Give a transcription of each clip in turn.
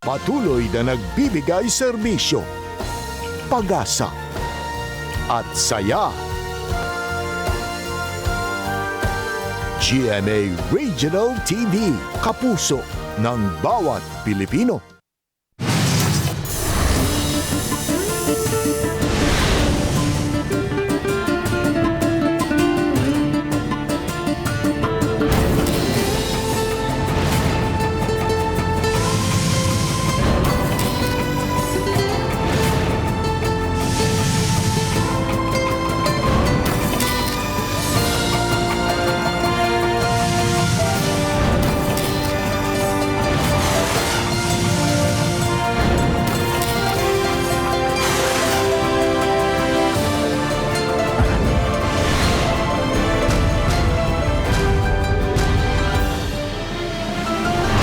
Patuloy na nagbibigay serbisyo, pag-asa, at saya. GMA Regional TV, kapuso ng bawat Pilipino.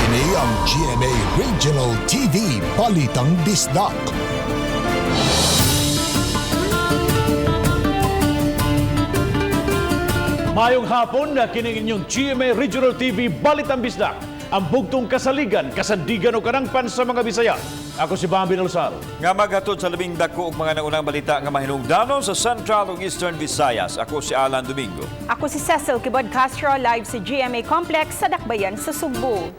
Kini ang GMA Regional TV Balitang Bisdak. Mayong hapon na kining inyong GMA Regional TV Balitang Bisdak. Ang bugtong kasaligan, kasandigan o kanangpan sa mga Bisaya. Ako si Bambi Nalsar. Nga maghatod sa labing dako og mga naunang balita nga mahinungdanon sa Central ug Eastern Visayas. Ako si Alan Domingo. Ako si Cecil Kibod Castro, live sa GMA Complex sa Dakbayan sa Sugbo.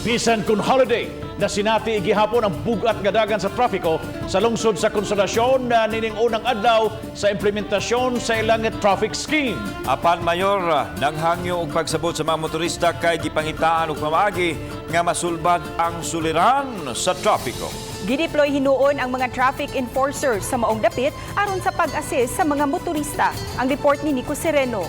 Bisan kun holiday na sinati gihapon ang bugat nga dagan sa trapiko sa lungsod sa Konsolasyon na nining unang adlaw sa implementasyon sa ilang traffic scheme. Apan mayor, nanghangyo og pagsabot sa mga motorista kay gipangitaan og pamaagi nga masulbad ang suliran sa trapiko. Gideploy hinuon ang mga traffic enforcers sa maong dapit aron sa pag-assist sa mga motorista. Ang report ni Nico Sereno.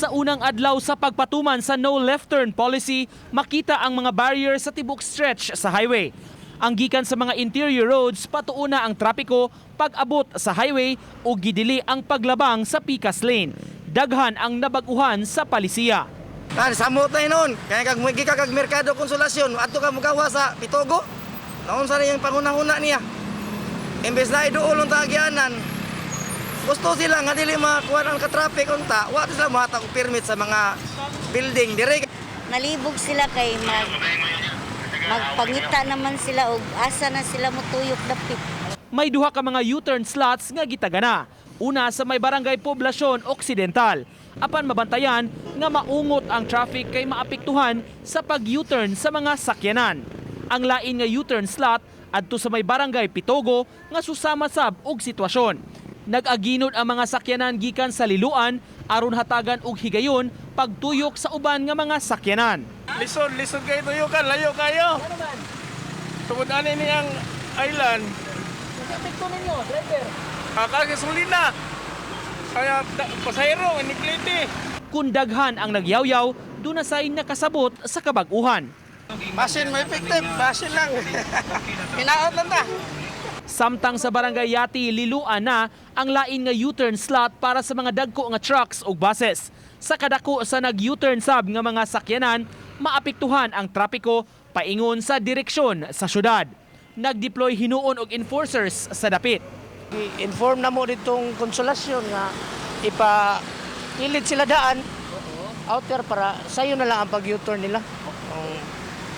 Sa unang adlaw sa pagpatuman sa no left turn policy, makita ang mga barrier sa tibok stretch sa highway. Ang gikan sa mga interior roads, patuuna ang trapiko pag-abot sa highway o gidili ang paglabang sa Picas Lane. Daghan ang nabaguhan sa palisiya. Kan samot na noon. Kaya kag mugi ka kag merkado Konsolasyon, adto ka mugawa sa Pitogo. Naon sa niyang pangunahuna niya. Imbes na iduol ang tagianan, gusto sila nga dili makakuha ang katraffic unta, wa sila mohatag og permit sa mga building dire. Nalibog sila kay magpangita naman sila og asa na sila motuyok dapit. May duha ka mga U-turn slots nga gitagana. Una sa may barangay Poblacion Occidental. Apan mabantayan nga maungot ang traffic kay maapektuhan sa pag U-turn sa mga sakyanan. Ang lain nga U-turn slot adto sa may barangay Pitogo nga susama sab og sitwasyon. Nag-aginod ang mga sakyanan gikan sa Liloan aron hatagan og higayon pagtuyok sa uban nga mga sakyanan. Lisod, lisod kayo tuyukan, layo kayo. Tungod ani niyang island. Epekto ninyo, driver? Kagasolina. Kaya pasahero, inikliti. Kung daghan ang nagyawyaw, dunasay nakasabot sa kabag-uhan. Basin mo effective, basin lang. Hinaot lang ta. Samtang sa Barangay Yati, Liloan na ang lain nga U-turn slot para sa mga dagko nga trucks ug buses. Sa kadako sa nag-U-turn sab nga mga sakyanan, maapektuhan ang trapiko paingon sa direksyon sa syudad. Nag-deploy hinuon og enforcers sa dapit. Inform na mo ditong Konsolasyon nga ipa ilid sila daan outer para sayo na lang ang pag U-turn nila.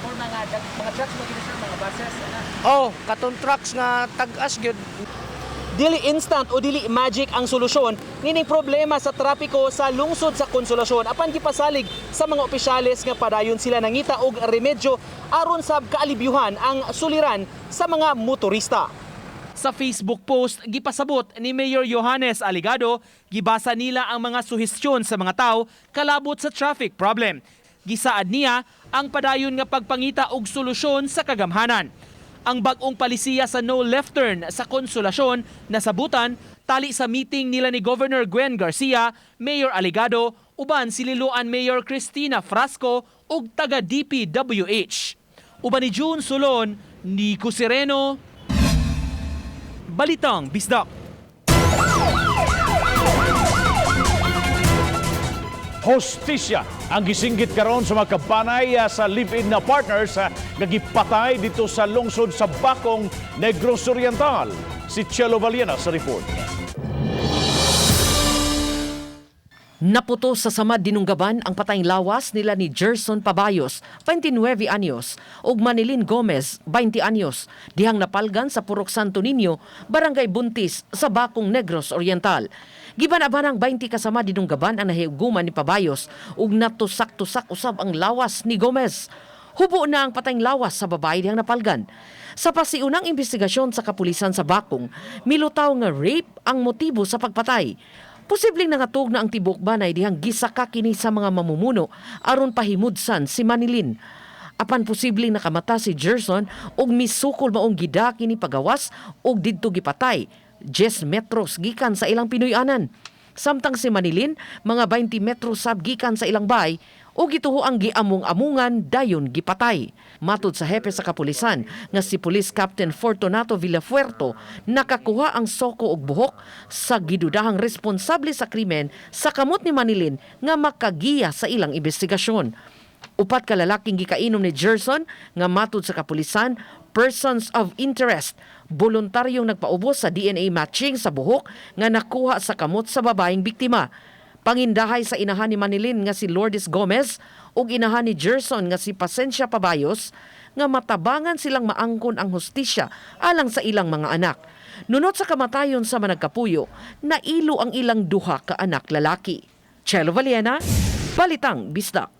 For mga trucks mga buses. Oh, katong trucks nga tag-as gyud. Dili instant o dili magic ang solusyon nining problema sa trapiko sa lungsod sa Konsolasyon apan gipasalig sa mga opisyales nga padayon sila nangita og remedyo aron sab kaalibyuhan ang suliran sa mga motorista. Sa Facebook post, gipasabot ni Mayor Johannes Aligado, gibasa nila ang mga suhestyon sa mga tao kalabot sa traffic problem. Gisaad niya ang padayon nga pagpangita og solusyon sa kagamhanan. Ang bag-ong palisiya sa no left turn sa Konsolasyon nasabutan tali sa meeting nila ni Governor Gwen Garcia, Mayor Aligado, uban si Liloan Mayor Cristina Frasco ug taga DPWH. Uban ni June Solon, Nico Sereno, Balitang Bisdak. Hostisya ang gisinggit karon sa mga kabanay sa live-in na partners nga gipatay dito sa lungsod sa Bakong, Negros Oriental. Si Chelo Valiena sa report. Naputo sa Samad Dinunggaban ang patayng lawas nila ni Gerson Pabayos, 29 anyos, ug Manilin Gomez, 20 anyos, dihang napalgan sa Purok Santo Niño, Barangay Buntis, sa Bakong, Negros Oriental. Giban-abanang 20 ka Samad Dinunggaban ang nahiuguman ni Pabayos ug natusak-tusak usab ang lawas ni Gomez. Hubo na ang patayng lawas sa babae dihang napalgan. Sa pasiunang investigasyon sa kapulisan sa Bakong, milutaw nga rape ang motibo sa pagpatay. Posibleng nangatog na ang tibok banay dihang gisaka kini sa mga mamumuno aron pahimudsan si Manilin. Apan posibleng nakamata si Gerson og misukol maong gida kini pagawas og didto gipatay 10 metros gikan sa ilang Pinoy-anan. Samtang si Manilin, mga 20 metros sab gikan sa ilang bay, o gituho ang giamong-amungan dayon gipatay. Matud sa hepe sa kapulisan nga si Police Captain Fortunato Villafuerto, nakakuha ang soko og buhok sa gidudahang responsable sa krimen sa kamot ni Manilin nga makagiya sa ilang investigasyon. Upat ka lalaking gikainom ni Gerson nga matud sa kapulisan persons of interest, voluntaryong nagpaubos sa DNA matching sa buhok nga nakuha sa kamot sa babaeng biktima. Pangindahay sa inahan ni Manilin nga si Lourdes Gomez ug inahan ni Gerson nga si Pacencia Pabayos nga matabangan silang maangkon ang hustisya alang sa ilang mga anak. Nunot sa kamatayon sa managkapuyo, nailo ang ilang duha ka anak lalaki. Chelo Valiena, Balitang Bisdak.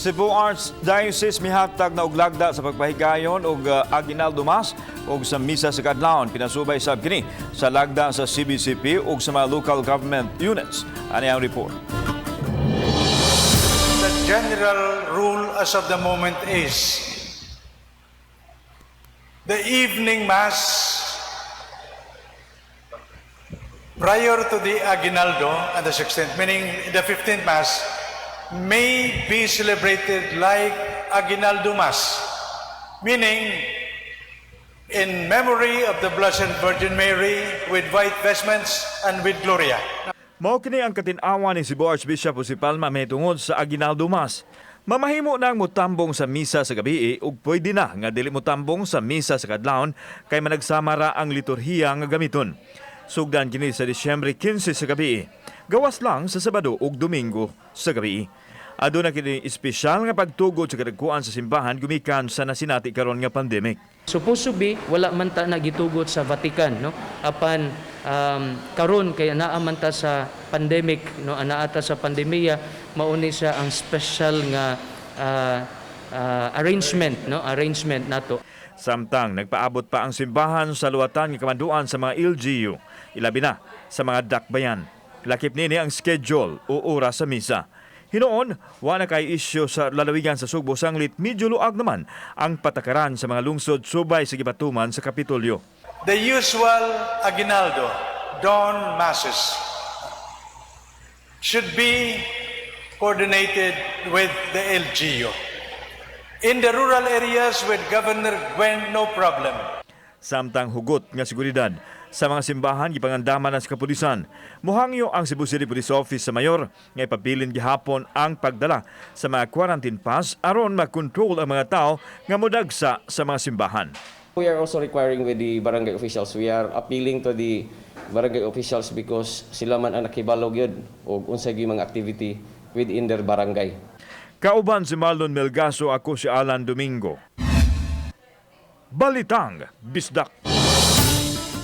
Cebu Archdiocese mihatag na og lagda sa pagpahigayon og Aguinaldo Mass og sa misa sa kadlawon. Pinasubay sab kini sa lagda sa CBCP ug sa mga local government units. Ani ang report. The general rule as of the moment is the evening Mass prior to the Aguinaldo and the 16th, meaning the 15th Mass, may be celebrated like Aguinaldo Mass, meaning in memory of the Blessed Virgin Mary with white vestments and with Gloria. Mao kini ang katin-awan ni Cebu Archbishop Jose Palma mahitungod sa Aguinaldo Mass. Mamahimo na ang mutambong sa misa sa gabi ug pwede na nga dili mutambong sa misa sa kadlawon kay managsama ra ang liturhiya nga gamiton. Sugdan kini sa Disyembre 15 sa gabi. Gawas lang sa Sabado ug Domingo sa gabi. Aduna kini espesyal nga pagtugot sa kadagkuan sa simbahan gumikan sa nasinati karon nga pandemic. Supposed to be wala man ta nagitugot sa Vatican, no, apan karon kay naa man ta sa pandemic, no, anaa ta sa pandemya, mao ni siya ang special nga arrangement, no, arrangement nato. Samtang nagpaabot pa ang simbahan sa luwatan nga kamanduan sa mga LGU, ilabi na sa mga dakbayan. Lakip nini ang schedule o oras sa misa. Hinuon, wa na kay isyu sa lalawigan sa Sugbo sanglit medyo luag naman ang patakaran sa mga lungsod subay sa gipatuman sa Kapitolyo. The usual Aguinaldo dawn masses should be coordinated with the LGU. In the rural areas with Governor Gwen, no problem. Samtang hugot nga seguridad sa mga simbahan gipangandaman na sa kapulisan. Muhangyo ang Cebu City Police Office sa mayor nga ipabilin gihapon ang pagdala sa mga quarantine pass aron makontrol ang mga tao nga modagsa sa mga simbahan. We are also requiring with the barangay officials. We are appealing to the barangay officials because sila man ang nakibalo gyud og unsay gyud mga activity within their barangay. Kauban si Marlon Melgaso, ako si Alan Domingo. Balitang Bisdak.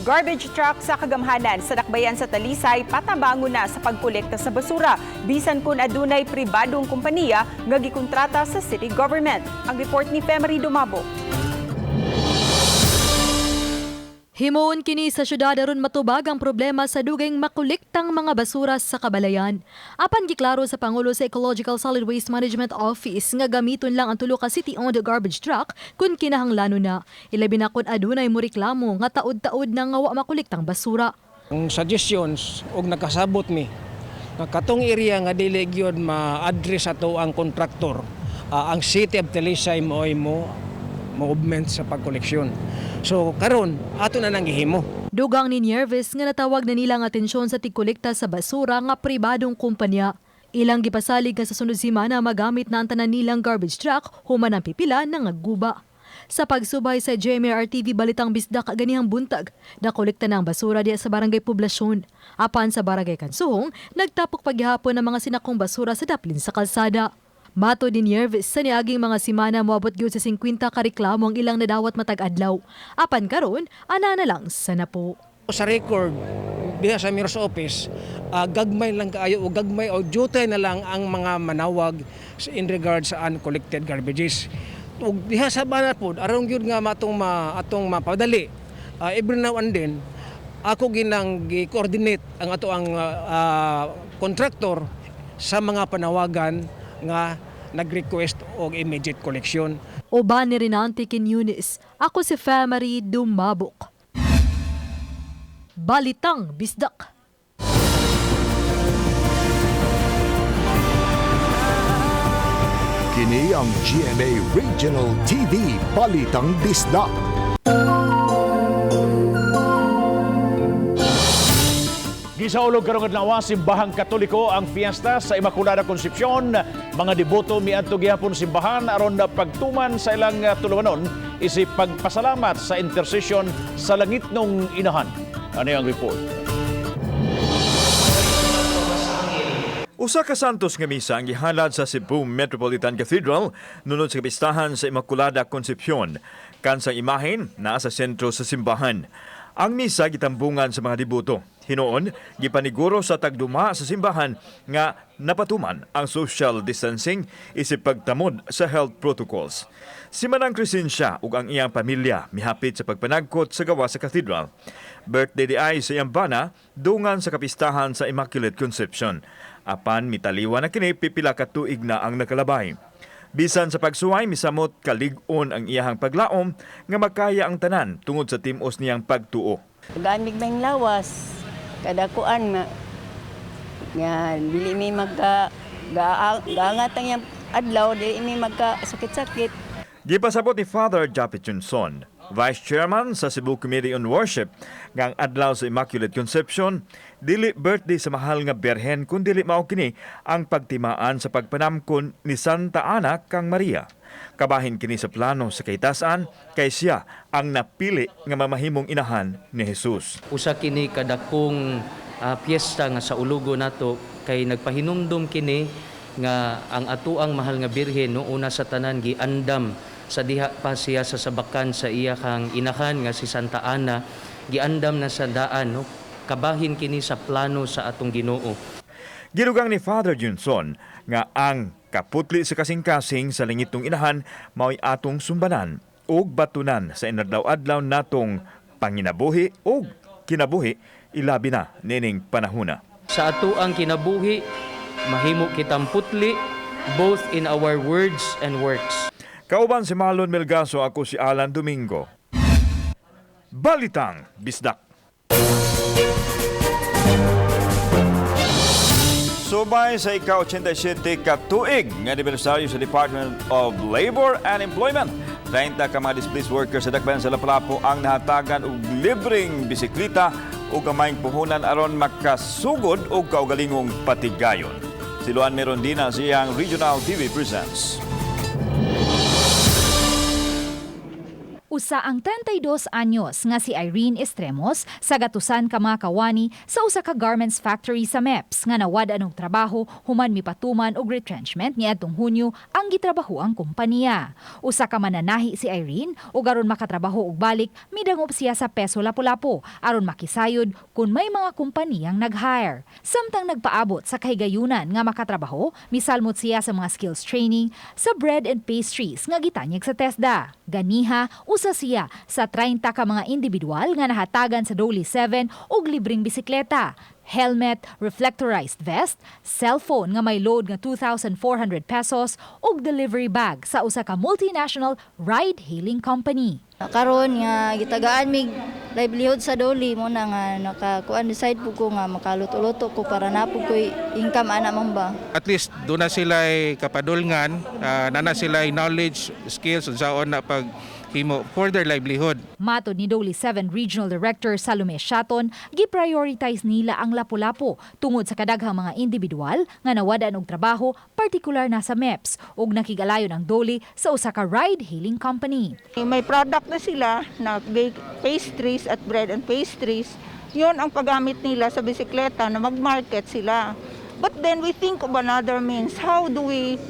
Garbage truck sa kagamhanan sa dakbayan sa Talisay patabangon na sa pagkolekta sa basura bisan kung adunay pribadong kompanya nga gikontrata sa city government. Ang report ni Femery Dumabo. Himuon kini sa syudad aron matubag ang problema sa dugayng makolektang mga basura sa kabalayan. Apan giklaro sa Pangulo sa Ecological Solid Waste Management Office nga gamiton lang ang tulo ka city-owned garbage truck kung kinahanglanon na. Ilabi na kun adunay moreklamo nga taod-taod na nga wa makolektang basura. Ang suggestions og nakasabot mi nga katong area nga dili gyud ma-address ato ang kontraktor, ang City of Talisay mo'y mo movement sa pagkoleksyon. So karon ato na nang gihimo. Dugang ni Nieves nga natawag na nila ang atensyon sa tigkolekta sa basura nga pribadong kumpanya. Ilang gipasalig nga sa sunod semana magamit na ang tanan nilang garbage truck human ang pipila nga guba. Sa pagsubay sa GMA-RTV Balitang Bisdak ganihang buntag, nakolekta na ang basura diya sa Barangay Poblasyon. Apan sa Barangay Kansuhong, nagtapok paghihapon ang mga sinakong basura sa daplin sa kalsada. Matod ni Nieves, sa niaging mga simana moabot gyud sa 50 ka reklamo ang ilang nadawat matag adlaw. Apan karon, ana na lang sa napo. Sa record diha sa Mayor's Office, gagmay lang kaayo o gagmay o jutay na lang ang mga manawag in regards sa uncollected garbages. Ug diha sa banat pod aron gyud nga matong ma, atong mapadali, every now and then ako ginang gi-coordinate ang ato ang contractor sa mga panawagan nga nag-request og immediate collection. Uban ni Renante Quiñones, ako si Femary Dumabok. Balitang Bisdak. Kini ang GMA Regional TV Balitang Bisdak. Gisaulog karong adlaw simbahang Katoliko ang fiesta sa Immaculada Concepcion. Mga deboto miadto gihapon simbahan aron na pagtuman sa ilang tulumanon isip pagpasalamat sa intercession sa langitnong inahan. Ano ang report? Usa ka santos nga misa ang gihalad sa Cebu Metropolitan Cathedral nunod sa kapistahan sa Immaculada Concepcion. Kansang imahen naa sa sentro sa simbahan. Ang misa gitambungan sa mga deboto. Hinuon, gipaniguro sa tagduma sa simbahan nga napatuman ang social distancing isip pagtamod sa health protocols. Si Manang Crescencia ug ang iyang pamilya mihapit sa pagpanagkot sa gawa sa cathedral. Birthday di ay sa iyang bana, dungan sa kapistahan sa Immaculate Conception. Apan mitaliwa na kini pipila ka tuig na ang nakalabay. Bisan sa pagsuway, misamot kalig-on ang iyahang paglaom nga makaya ang tanan tungod sa timos niyang pagtuo. Gamig may lawas, kada kuan nga nga dili mi magka gaangat ang iyang adlaw, dili mi magka sakit-sakit. Gipasabot ni Father Japet Johnson, Vice Chairman sa Cebu Committee on Worship, nga ang adlaw sa Immaculate Conception, dili birthday sa mahal nga Berhen kun dili mao kini ang pagtimaan sa pagpanamkon ni Santa Ana kang Maria. Kabahin kini sa plano sa kahitasan kay siya ang napili nga mamahimong inahan ni Jesus. Usa kini kadakong piyesta nga sa ulugo nato kay nagpahinumdum kini nga ang atuang mahal nga birhen no una sa tanan giandam sa diha pa siya sa sabakan sa iyahang inahan nga si Santa Ana, giandam na sa daan no kabahin kini sa plano sa atong Ginoo. Gidugang ni Father Junson nga ang kaputli sa kasing-kasing sa lingitong inahan mao'y atong sumbanan ug batunan sa inadlaw-adlaw natong panginabuhi ug kinabuhi ilabi na nining panahuna. Sa atuang kinabuhi mahimo kitang putli both in our words and works. Kauban si Marlon Melgaso, ako si Alan Domingo. Balitang Bisdak. Subay sa ika-87 katuig nga anibersaryo sa Department of Labor and Employment, 30 ka mga displaced workers sa Dakbayan sa Lapu-Lapu ang nahatagan og libreng bisikleta ug gamayng puhunan aron makasugod og kaugalingong patigayon. Si Luan Merondina sa iyang Regional TV Presents. Usa ang 32 anyos nga si Irene Estremos sa gatusan ka mga kawani sa usa ka garments factory sa MEPS nga nawad-an og trabaho human mipatuman og retrenchment niadtong Hunyo ang gitrabaho ang kompanya. Usa ka mananahi si Irene ug aron makatrabaho og balik midangop siya sa Peso Lapu-Lapu aron makisayod kung may mga kompaniyang nag-hire. Samtang nagpaabot sa kahigayunan nga makatrabaho, misalmot siya sa mga skills training sa bread and pastries nga gitanyag sa TESDA. Ganiha, usa siya sa 30 ka mga individual nga nahatagan sa Dole 7 og libreng bisikleta, helmet, reflectorized vest, cellphone nga may load nga 2,400 pesos ug delivery bag sa usa ka multinational ride-hailing company. Karon nga gitagaan mig livelihood sa Dole mo na nga nakakuan decide po ko nga makaluto-luto ko para na po ko'y income ana man ba. At least doon na sila kapadulngan, na sila knowledge, skills, unsaon na pag himo for their livelihood. Matod ni DOLE 7 Regional Director Salome Shaton, gi-prioritize nila ang Lapu-Lapu tungod sa kadaghang mga individual nga nawad-an og trabaho, partikular na sa MEPS, ug nakig-alayon ang DOLE sa usa ka ride-hailing company. May product na sila na bake pastries at bread and pastries. Yun ang paggamit nila sa bisikleta na mag-market sila. But then we think of another means. How do we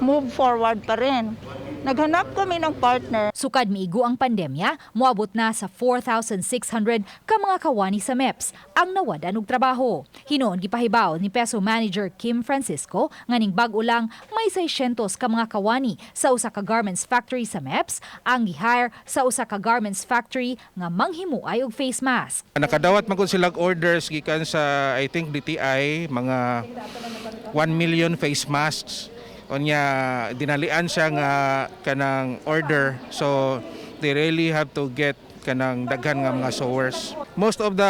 move forward pa rin? Naghanap kami ng partner. Sukad miigo ang pandemya, moabot na sa 4,600 ka mga kawani sa MEPS ang nawad-an og trabaho. Hinuon gipahibaw ni PESO Manager Kim Francisco nga ning bag-o lang may 600 ka mga kawani sa usa ka garments factory sa MEPS ang gihire sa usa ka garments factory nga manghimuay og face mask. Nakadawat man gud sila orders gikan sa, I think, DTI, mga 1 million face masks. Unya dinalian siya nga kanang order, so they really have to get kanang daghan nga mga sewers. Most of the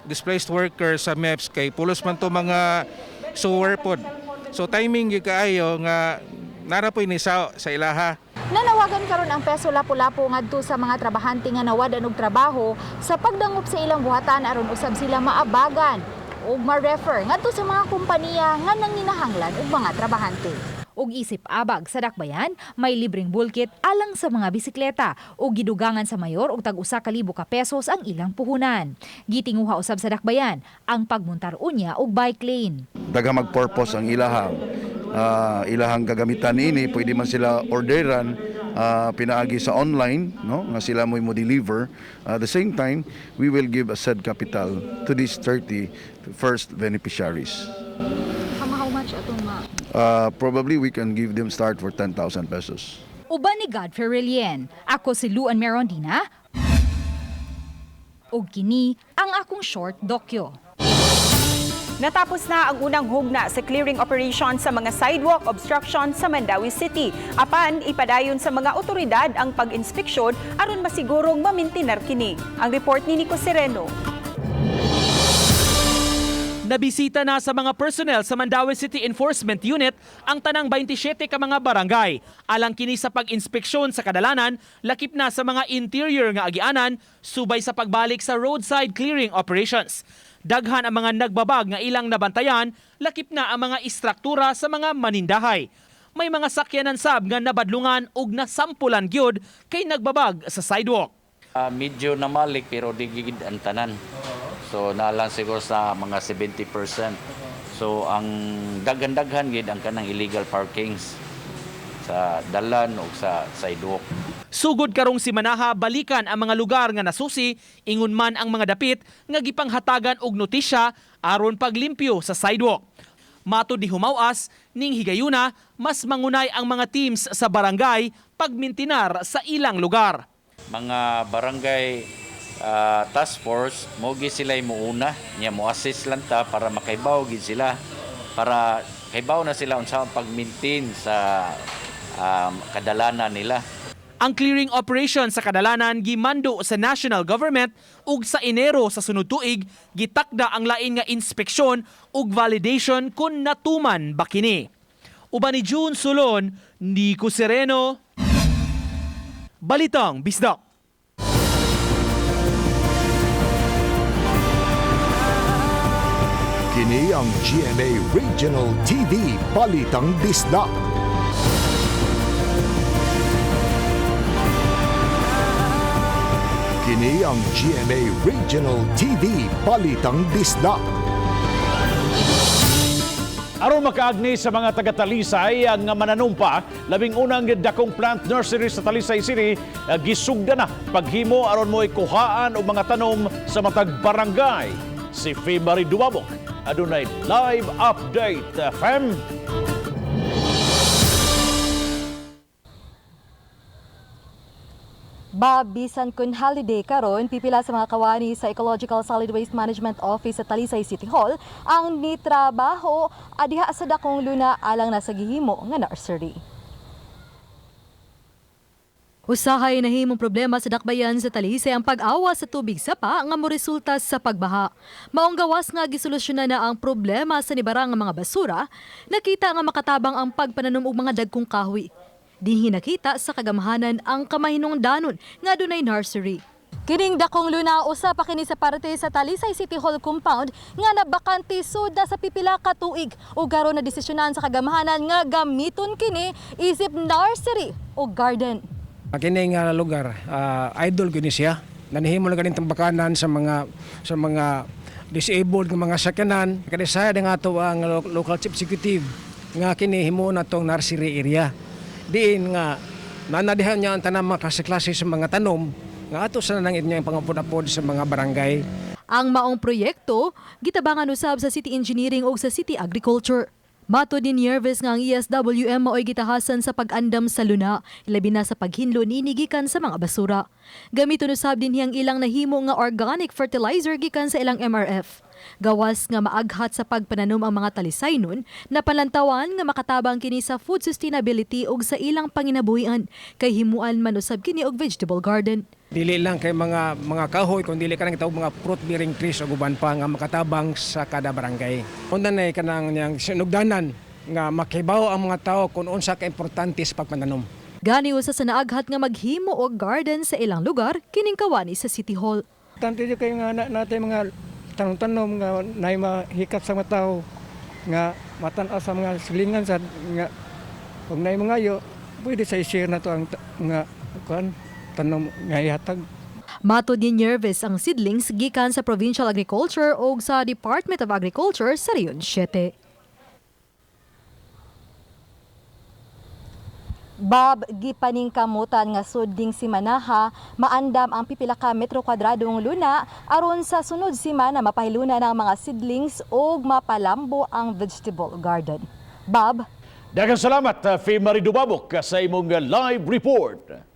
displaced workers sa MEPS kay pulos man to mga sewer pod. So timing gyud kaayo nga nara po'y ni sa ilaha. Nanawagan karon ang PESO Lapu-Lapu ngadto sa mga trabahante nga nawad-an og trabaho sa pagdangop sa ilang buhatan aron usab sila maabagan ug ma-refer ngadto sa mga kompanya nga nanginahanglan og mga trabahante. Ug isip abag sa dakbayan, may libreng bulkit alang sa mga bisikleta ug gidugangan sa mayor og tag 1,000 ka pesos ang ilang puhunan. Gitinguha usab sa dakbayan ang pagmuntar unya og bike lane. Daghang mag-purpose ang ilahang gagamitan ini, pwede man sila orderan pinaagi sa online, no, nga sila mo deliver. At the same time, we will give a seed capital to these 30 first beneficiaries. How much atong ma? Probably we can give them start for 10,000 pesos. Uban ni Godfrey Relien. Ako si Luan Merondina. Ug kini ang akong short dokyo. Natapos na ang unang hugna sa clearing operation sa mga sidewalk obstruction sa Mandaue City. Apan ipadayon sa mga otoridad ang pag-inspeksyon aron masigurong mamintinar kini. Ang report ni Nico Sereno. Nabisita na sa mga personnel sa Mandaue City Enforcement Unit ang tanang 27 ka mga barangay. Alang kini sa pag-inspeksyon sa kadalanan, lakip na sa mga interior nga agianan, subay sa pagbalik sa roadside clearing operations. Daghan ang mga nagbabag nga ilang nabantayan, lakip na ang mga istruktura sa mga manindahay. May mga sakyanan sab nga nabadlungan ug nasampulan gyud kay nagbabag sa sidewalk. Medyo namalik pero di gid ang tanan. So nalang siguro sa mga 70%. So ang daghan-daghan gid ang kanang illegal parkings sa dalan o sa sidewalk. Sugod karong simanaha, balikan ang mga lugar nga nasusi, ingon man ang mga dapit nga gipanghatagan og notisya aron paglimpyo sa sidewalk. Matod ni Humawas, ning higayuna mas mangunay ang mga teams sa barangay pagmintinar sa ilang lugar. Mga barangay task force mo gi sila muuna nya mo assist lang ta para makaibaw gid sila, para kaibaw na sila unsa ang pag-maintain sa kadalanan nila. Ang clearing operation sa kadalanan gimando sa national government ug sa Enero sa sunod tuig gitakda ang lain nga inspeksyon ug validation kung natuman ba kini. Uban ni June Solon, Nico Sereno, Balitang Bisdak. Kini ang GMA Regional TV Balitang Bisdak. Kini ang GMA Regional TV Balitang Bisdak. Aron makaagni sa mga taga-Talisay ang mananumpa, 11 ang dakong plant nursery sa Talisay City gisugda na paghimo aron mo ikuhaan og mga tanom sa matag barangay. Si February Dumabok adunay live update. Fem. Babisan kun holiday karon, pipila sa mga kawani sa Ecological Solid Waste Management Office sa Talisay City Hall ang nitrabaho adiha sa dakong luna alang nasa gihimo nga nursery. Usahay nahimong problema sa dakbayan sa Talisay ang pag-awa sa tubig sapa nga moresulta sa pagbaha. Maong gawas nga gisolusyonan na ang problema sa nibarang nga mga basura, nakita nga makatabang ang pagpananom og mga dagkong kahoy. Dinhi nakita sa kagamhanan ang kamahinungdanon nga dunay nursery. Kining dakong luna usa pa kini sa parte sa Talisay City Hall compound nga nabakante sud na sa pipila ka tuig ug karon na desisyonan sa kagamhanan nga gamiton kini isip nursery o garden. Kini nga lugar, idol gyud ni siya. Nanihimo na ganing tambakanan sa mga disabled nga mga sakyanan. Kadesaya nga ato ang local chief executive nga kini himo na tong nursery area. Diin nga nanadihan niya ang tanang mga klase-klase sa mga tanom nga ato sa nang inyong pangapod-apod sa mga barangay. Ang maong proyekto gitabangan usab sa City Engineering ug sa City Agriculture. Matod ni Nieves nga ang E ESWM maoy gitahasan sa pag-andam sa luna, ilabi na sa paghinlo niini gikan sa mga basura. Gamiton usab dinhi ang ilang nahimo nga organic fertilizer gikan sa ilang MRF. Gawas nga maaghat sa pagpananom ang mga Talisaynon, napalantawan nga makatabang kini sa food sustainability ug sa ilang panginabuhian, kay himuan man usab kini og vegetable garden. Dili lang kay mga kahoy kun dili kanang gitawag mga fruit bearing trees ug uban pa nga makatabang sa kada barangay. Unta na kanang niyang sinugdanan nga makibaw ang mga tao kung unsa ka importante sa pagpananom. Gani usa sa naaghat nga maghimo og garden sa ilang lugar kining kawani sa City Hall. Tanto kayo nga na, natin mga tanom-tanom nga nay mahikap sa mga tao nga matan-aw sa mga silingan sa nga ug nay mga yo pwede sa i-share na to ang mga kuan tanom nga ihatag. Matod ni Nieves, ang seedlings gikan sa Provincial Agriculture o sa Department of Agriculture sa Region 7. Bob, gipaningkamutan nga suding simanaha, maandam ang pipila ka metro kwadradong luna aron sa sunod simana mapahiluna ng mga seedlings ug mapalambo ang vegetable garden. Bob? Daghang salamat, Faye Marie Dubabok, sa imong live report.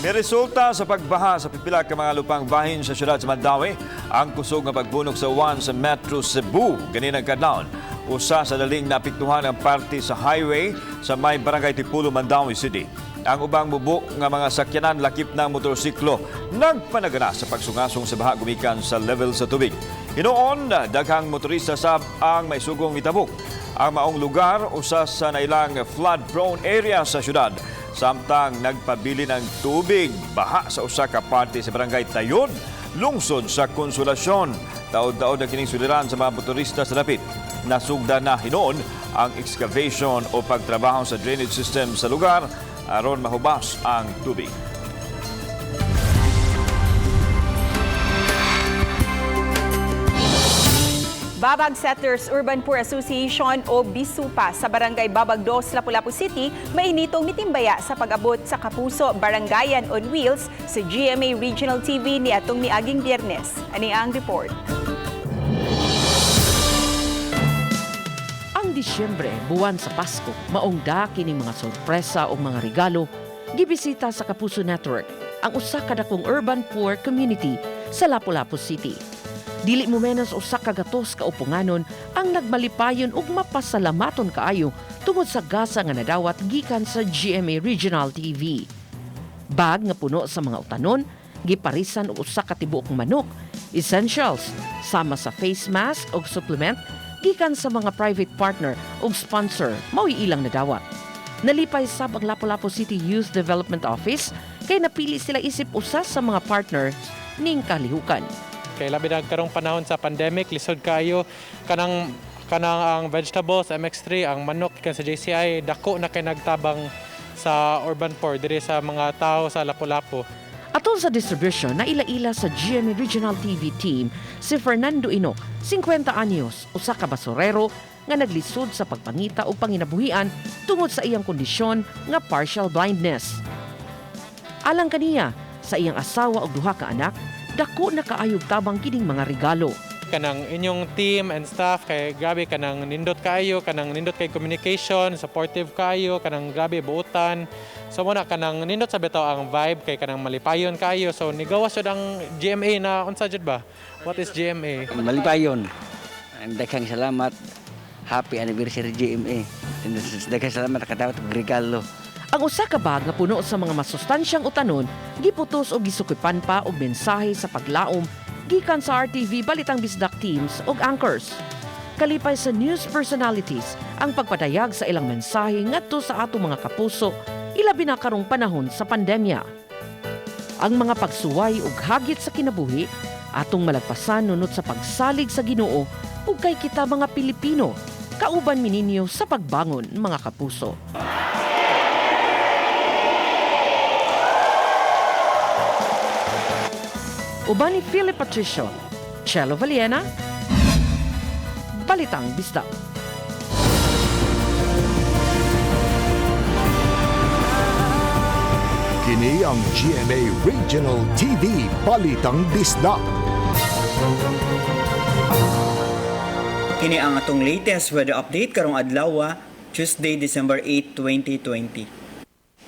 May resulta sa pagbaha sa pipila ka mga lupang bahin sa syudad sa Mandaue ang kusog nga pagbunok sa uwan sa Metro Cebu ganinang kadlawon. Usa sa daling naapektuhan ang parte sa highway sa may barangay Tipulo, Mandaue City. Ang ubang mubo nga mga sakyanan lakip ng motorsiklo nagpanagana sa pagsungasong sa baha gumikan sa level sa tubig. Hinuon, daghang motorista sab ang maisugong mitabok. Ang maong lugar usa sa nailang flood-prone area sa syudad. Samtang nagpabili ng tubig, baha sa usa ka parte sa barangay Tayod, lungsod sa Konsolasyon. Taod-taod na kining suliran sa mga motorista sa dapit. Nasugda na hinuon ang excavation o pagtrabaho sa drainage system sa lugar aron mahubas ang tubig. Babag Settlers Urban Poor Association o BISUPA sa Barangay Babag 2, Lapu-Lapu City mainitong mitimbaya sa pag-abot sa Kapuso Barangayan on Wheels sa GMA Regional TV ni atong niaging Biyernes. Ani ang report. Ang Disyembre, buwan sa Pasko, maong daki ning mga sorpresa o mga regalo, gibisita sa Kapuso Network ang usa ka dakong urban poor community sa Lapu-Lapu City. Dili mo menos usa ka gatos ka uponganon ang nagmalipayon ug mapasalamaton kaayo tungod sa gasa nga nadawat gikan sa GMA Regional TV. Bag nga puno sa mga utanon, giparisan og usa ka tibuok manok, essentials sama sa face mask ug supplement gikan sa mga private partner ug sponsor mao'y ilang nadawat. Nalipay sab ang Lapu-Lapu City Youth Development Office kay napili sila isip usa sa mga partners ning kalihukan. Kay labi na karong panahon sa pandemic, lisod kayo kanang kanang ang vegetables MX3, ang manok gikan sa JCI, dako na kay nagtabang sa urban poor diri sa mga tao sa Lapu-Lapu. Atol sa distribution na ila-ila sa GMA Regional TV team si Fernando Inoc, 50 anyos, usa ka basurero nga naglisod sa pagpangita og panginabuhian tungod sa iyang kondisyon nga partial blindness. Alang kaniya, sa iyang asawa ug duha ka anak, dako na kaayog tabang kining mga regalo. Kanang inyong team and staff kay grabe kanang nindot kaayo, kanang nindot kay communication, supportive kaayo, kanang grabe buotan. So muna kanang nindot sa bitaw ang vibe kay kanang malipayon kaayo. So nigawas jud ang GMA na unsa jud ba? What is GMA? Malipayon. Daghang salamat. Happy anniversary GMA. Daghang salamat nakadawat og regalo. Ang usa ka bag nga puno sa mga masustansyang utanon, giputos og gisukipan pa og mensahe sa paglaom gikan sa RTV Balitang Bisdak teams ug anchors. Kalipay sa news personalities ang pagpadayag sa ilang mensahe ngadto sa atong mga kapuso, ilabi na karong panahon sa pandemya. Ang mga pagsuway ug hagit sa kinabuhi atong malagpasan nunot sa pagsalig sa Ginoo ug kay kita mga Pilipino. Kauban mi ninyo sa pagbangon, mga kapuso. Uban ni Philip Patricio, Chelo Valiena, Balitang Bisdak. Kini ang GMA Regional TV Balitang Bisdak. Kini ang atong latest weather update karong adlaw, Tuesday, December 8, 2020.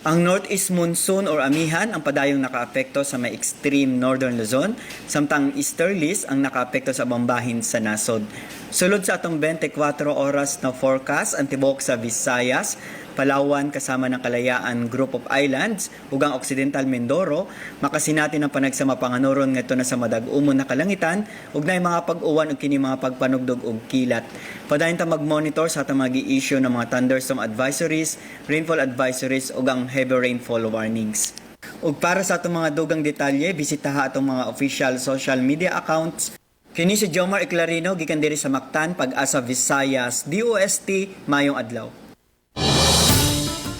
Ang northeast monsoon or amihan ang padayong nakaapekto sa may extreme northern Luzon, samtang easterlies ang nakaapekto sa bambahin sa nasod. Sulod sa atong 24 oras na forecast, ang tibok sa Visayas, Palawan kasama ng Kalayaan Group of Islands ug ang Occidental Mindoro makasinati ng panagsama panganuron ngadto na sa madag-umon na kalangitan ug naay mga pag-uwan ug kini mga pagpanugdog og kilat. Padayon ta mag-monitor sa atong mga gi-issue ng mga thunderstorm advisories, rainfall advisories ug ang heavy rainfall warnings. Ug para sa atong mga dugang detalye, bisitaha atong mga official social media accounts. Kini si Jomar Eclarino gikan diri sa Mactan, Pag-asa, Visayas, DOST, maayong adlaw.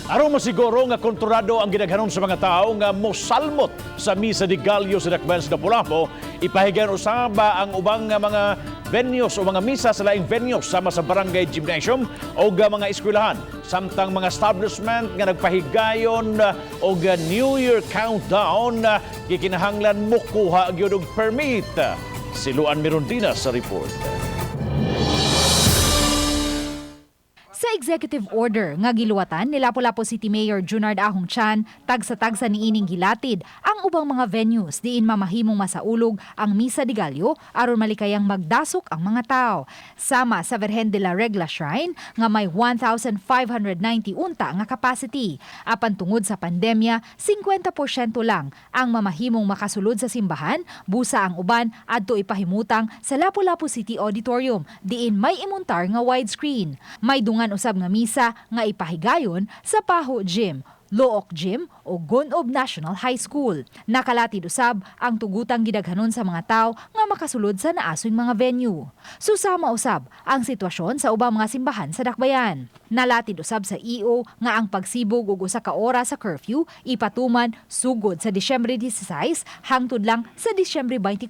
Aron masiguro nga kontrolado ang gidaghanon sa mga tao nga mosalmot sa Misa de Gallo sa Dakbayan sa Lapu-Lapu, ipahigayon usab ang ubang nga mga venues o mga misa sa laing venues sama sa Barangay Gymnasium o mga eskwelahan. Samtang mga establishment nga nagpahigayon og New Year countdown, gikinahanglan mokuha gyud og permit. Si Luan Mirondina sa report. Sa executive order nga giluwatan ni Lapu-Lapu City Mayor Junard Ahong Chan, tagsa-tagsa niining gilatid ang ubang mga venues diin mamahimong masaulog ang Misa de Gallo aron malikayang magdasok ang mga tao. Sama sa Virgen de la Regla Shrine nga may 1,590 unta nga capacity. Apan tungod sa pandemya, 50% lang ang mamahimong makasulod sa simbahan, busa ang uban adto ipahimutang sa Lapu-Lapu City Auditorium diin may imuntar nga widescreen. May dungan usab nga misa nga ipahigayon sa Paho Gym, Looc Gym o Gun-ob National High School. Nakalatid usab ang tugutang gidaghanon sa mga tao nga makasulod sa naasoy mga venue. Susama usab ang sitwasyon sa ubang mga simbahan sa Dakbayan. Nalatid usab sa EO nga ang pagsibog og usa ka oras sa curfew ipatuman sugod sa Disyembre 16 hangtod lang sa Disyembre 24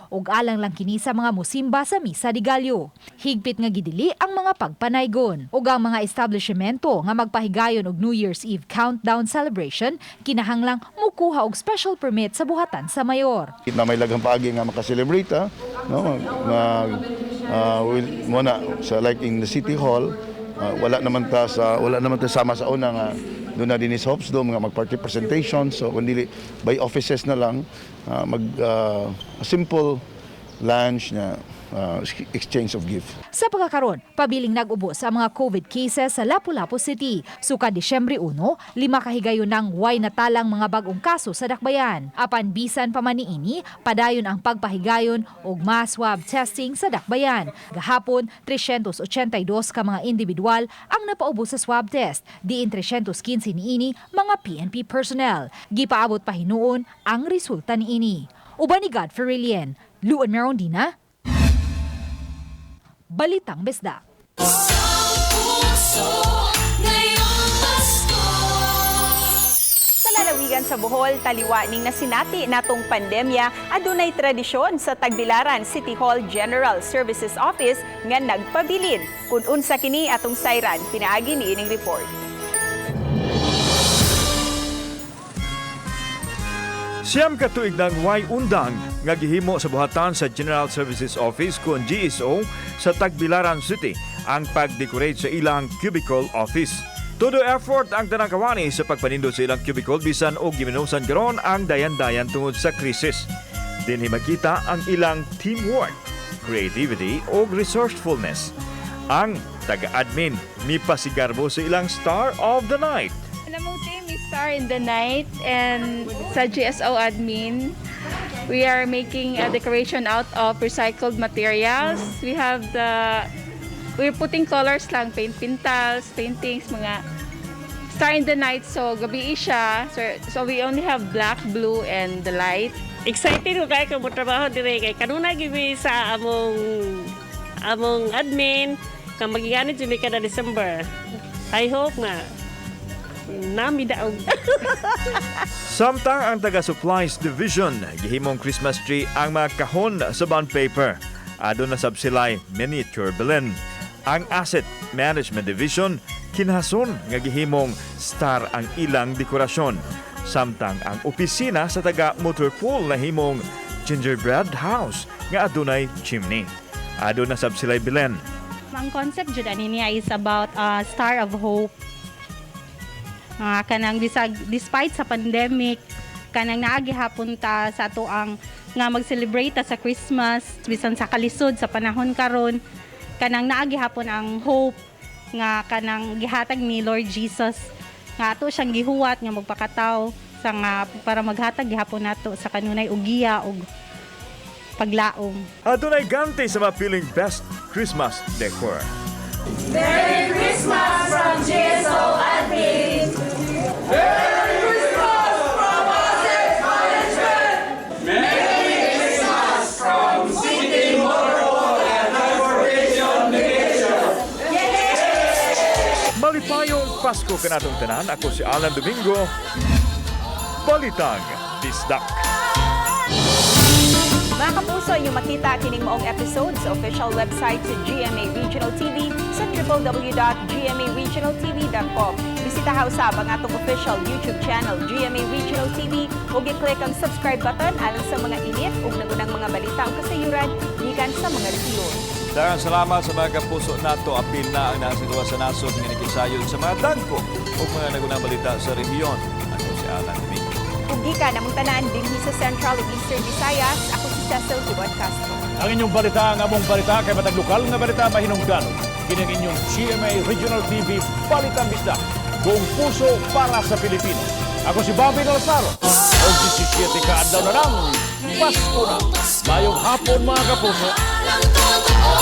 ug alang lang kini sa mga musimba sa Misa de Gallo. Higpit nga gidili ang mga pagpanaygon ug ang mga establishmento nga magpahigayon og New Year's Eve countdown celebration kinahanglang mukuha og special permit sa buhatan sa mayor. Na may laghang paagi nga makaselebrate, no, mag will mo na sa like in the city hall, wala naman ta sama sa una nga doon na din is hopes do mga mag-party presentation, so kundi by offices na lang, mag simple lunch na exchange of gift. Sa pagkakaron, pabiling nag-ubos ang mga COVID cases sa Lapu-Lapu City. Suka Disyembre 1, 5 kahigayon ng way natalang mga bagong kaso sa Dakbayan. Apan bisan pa man niini, padayon ang pagpahigayon og mass swab testing sa Dakbayan. Gahapon, 382 ka mga individual ang napaubos sa swab test, diin 315 niini mga PNP personnel. Gipaabot pa hinuon ang resulta niini. Uban ni Godfrey Rilien, Luan Merondina, Balitang Bisdak. Puso ngayong Pasko. Sa lalawigan sa Bohol, taliwa ning nasinati natong pandemya, adunay tradisyon sa Tagbilaran City Hall General Services Office nga nagpabilin. Kung unsa kini, atong sayran pinaagi ni ining report. 9 ka tuig nang way undang nga gihimo sa buhatan sa General Services Office kon GSO sa Tagbilaran City ang pag-decorate sa ilang cubicle office. Todo effort ang tanang kawani sa pagpanindot sa ilang cubicle bisan og giminusan karon ang dayan-dayan tungod sa krisis. Dinhi makita ang ilang teamwork, creativity ug resourcefulness. Ang taga-admin mipasigarbo sa ilang star of the night. Alam mo, team is Star in the Night and sa GSO admin, we are making a decoration out of recycled materials. We have the We're putting colors lang, paint pintals, paintings, mga star in the night. So gabi siya. So we only have black, blue, and the light. Excited ko kay mo trabaho dire kay kanunay gibi sa among admin kang magiganit jud mi kada December. I hope nga nami daog. Samtang ang taga Supplies Division gihimong Christmas tree ang mga kahon sa bond paper. Aduna sab sila'y miniature Belen. Ang Asset Management Division kinhason nga gihimong star ang ilang dekorasyon. Samtang ang opisina sa taga motor pool nahimong gingerbread house nga adunay chimney. Aduna sab sila'y Belen. Ang concept jud ani niya is about star of hope. Nga kanang bisag despite sa pandemic, kanang naa gihapon ta sa ato ang nga mag-celebrate ta sa Christmas bisan sa kalisod sa panahon karon, kanang naa gihapon ang hope nga kanang gihatag ni Lord Jesus nga ato siyang gihuwat nga magpakataw sa nga para maghatag gihapon nato sa kanunay og giya og paglaom. Adunay ganti sa mapiling best Christmas decor. Merry Christmas from GSO Admin! Merry Christmas from Asset Management! Merry Christmas from City Motor and Transportation Division! Malipayong Pasko kanatong tanan. Ako si Alan Domingo. Balitang Bisdak. Mga kapuso, inyong makita kining maong episode sa official website sa GMA Regional TV sa www.gmaregionaltv.com. Bisitaha usab ang atong official YouTube channel, GMA Regional TV, ug i-click ang subscribe button alang sa mga init ug nagunang mga balita ug kasayuran gikan sa mga rehiyon. Daghang salamat sa mga kapuso nato. Apil na ang nasa gawas sa nasod nga nakisayod sa mga dagko ug mga nagunang balita sa rehiyon. Ako si Alan Domingo. Ug gikan namong tanan dinhi sa Central ug Eastern Visayas, ako si Cecil Tibon Castro. Ang inyong balita, ang among balita, kay matag lokal nga balita mahinungdanon. Kini ang inyong GMA Regional TV Balitang Bisdak. Buong puso para sa Pilipino. Ako si Bobby Lazaro. Og 17 ka adlaw na lang, Pasko na. Maayong hapon, mga kapuso. Ang totoo.